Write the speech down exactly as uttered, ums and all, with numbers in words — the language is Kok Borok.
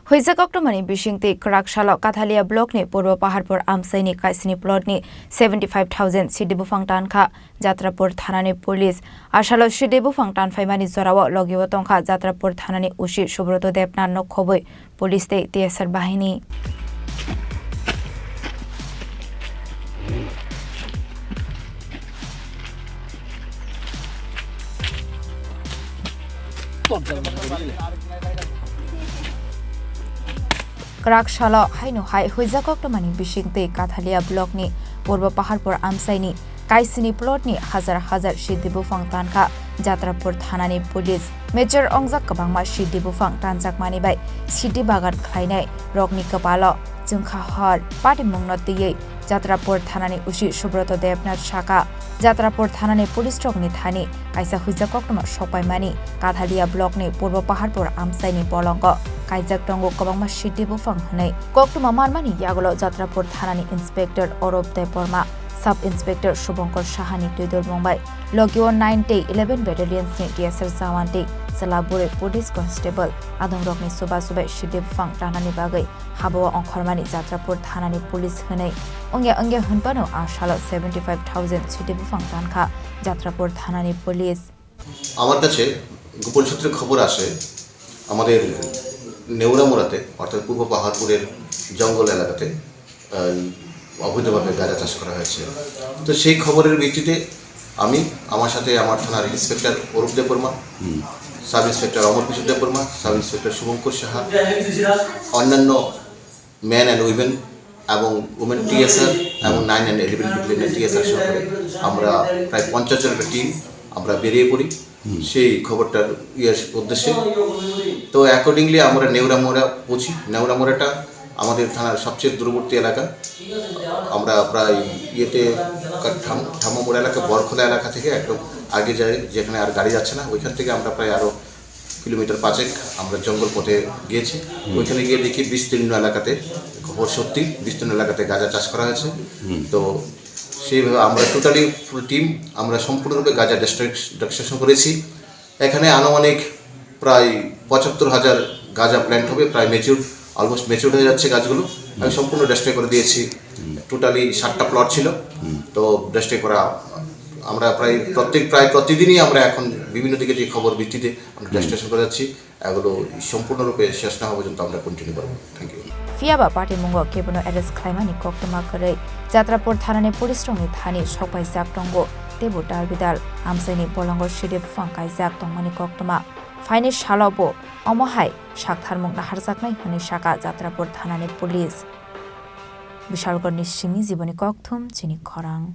Huijak koktwmani bisingtwi kwrak salo Kathalia blockni Purbo Paharpur amchaini kaisini plotni seventy five thousand sidi buphang tankha Jatrapur thanani police. Asalo sidi buphang tanphaimani jorao logio tongkha Jatrapur thanani O C Subroto Debnath no khobwi police tei T S R bahini. Kwrak salo haino hai huijak koktwmani bisingtwi Kathalia blockni Purbo Paharpur amchaini kaisini plotni hajar hajar sidi buphang tankha Jatrapur thanani police. Major ongjak kwbangma sidi buphang tanjakmani bai sidi bagan khlainai rokni kwpalo chwngkha hor. Patimungno twiwi Jatrapur thanani O C Subroto Debnath saka, Jatrapur thanani police rokni thani kaisa huijak koktwma sokpaimani Kathalia blockni Purbo Paharpur amchaini bolongo kaijak tongo kwbangma sidi buphang hwnwi. Koktwma manmani yagulo Jatrapur thanani inspector Orup Debbarma, sub inspector Subhankar Sahani twidulmung bai logio nine tei eleven battalions ni T S R jawan tei chwla bwrwi police constable adongrokni chubachu bai sidi buphang tanani bagwi habao ongkhormani Jatrapur thanani police hwnwi wngya wngya hwnphano a salo seventy five thousand sidi buphang tankha Jatrapur thanani police. আমার কাছে গোপন সূত্রে খবর আসে, আমাদের নেউরামোড়াতে, অর্থাৎ পূর্ব পাহাড়পুরের জঙ্গল এলাকাতে, আহ, অবৈধভাবে গাঁজা চাষ করা হয়েছে। তো সেই খবরের ভিত্তিতে আমি, আমার সাথে আমার থানার ইন্সপেক্টর অরূপ দেববর্মা, হুম। সাব ইন্সপেক্টর অমর কিশোর দেববর্মা, সাব ইন্সপেক্টর শুভঙ্কর সাহা, অন্যান্য ম্যান অ্যান্ড উইমেন এবং উইমেন টিএসআর এবং নাইন অ্যান্ড ইলেভেন ব্যাটালিয়নের টিএসআর সহকারে আমরা প্রায় পঞ্চাশ জনের একটা টিম আমরা বেরিয়ে পড়ি হুম। সেই খবরটার ইয়ের উদ্দেশ্যে। তো অ্যাকর্ডিংলি আমরা নেউরামোড়া পৌঁছি। নেউরামোড়াটা আমাদের থানার সবচেয়ে দূরবর্তী এলাকা। আমরা প্রায় ইয়েতে কা-, ঠাম-, ঠামামোড়া এলাকা, বরখোলা এলাকা থেকে একদম আগে যাই, যেখানে আর গাড়ি যাচ্ছে না, ওইখান থেকে আমরা প্রায় আরো কিলোমিটার পাঁচেক আমরা জঙ্গল পথে গিয়েছি। হুম। ওইখানে গিয়ে দেখি বিস্তীর্ণ এলাকাতে, খবর সত্যি, বিস্তীর্ণ এলাকাতে গাঁজা চাষ করা হয়েছে। হুম। তো সেইভাবে আমরা টোটালি ফুল টিম আমরা সম্পূর্ণরূপে গাঁজা ডিস্ট্রাক-, ডিস্ট্রাকশন করেছি। এখানে আনুমানিক প্রায় পঁচাত্তর হাজার গাঁজা প্ল্যান্ট হবে, প্রায় ম্যাচিউর, অলমোস্ট ম্যাচিউর হয়ে যাচ্ছে গাছগুলো। আমি হুম। সম্পূর্ণ ডিস্ট্রয় করে দিয়েছি। হুম। টোটালি সাতটা প্লট ছিল, হুম। তো ডিস্ট্রয় করা আমরা প্রায় প্রত্যেক, প্রায় প্রতিদিনই আমরা এখন বিভিন্ন দিকে যে খবর ভিত্তিতে আমরা হুম। ডিস্ট্রাকশন করে যাচ্ছি, এগুলো সম্পূর্ণরূপে শেষ না হওয়া পর্যন্ত আমরা কন্টিনিউ করবো। Thank you. Phiya ba patimungo kebono arrest khlaimani koktwma kwrwi Jatrapur thanani police rokni thani sokpaijak tongo teibo dalbidal amchaini bolongo sidi buphang kaijak tongmani koktwma. Phaini salo bo omo hai saktharmung naharjaknai hwnwi saka Jatrapur thanani police. Bishalgarhni simi Jiboni Kokthum chini khorang.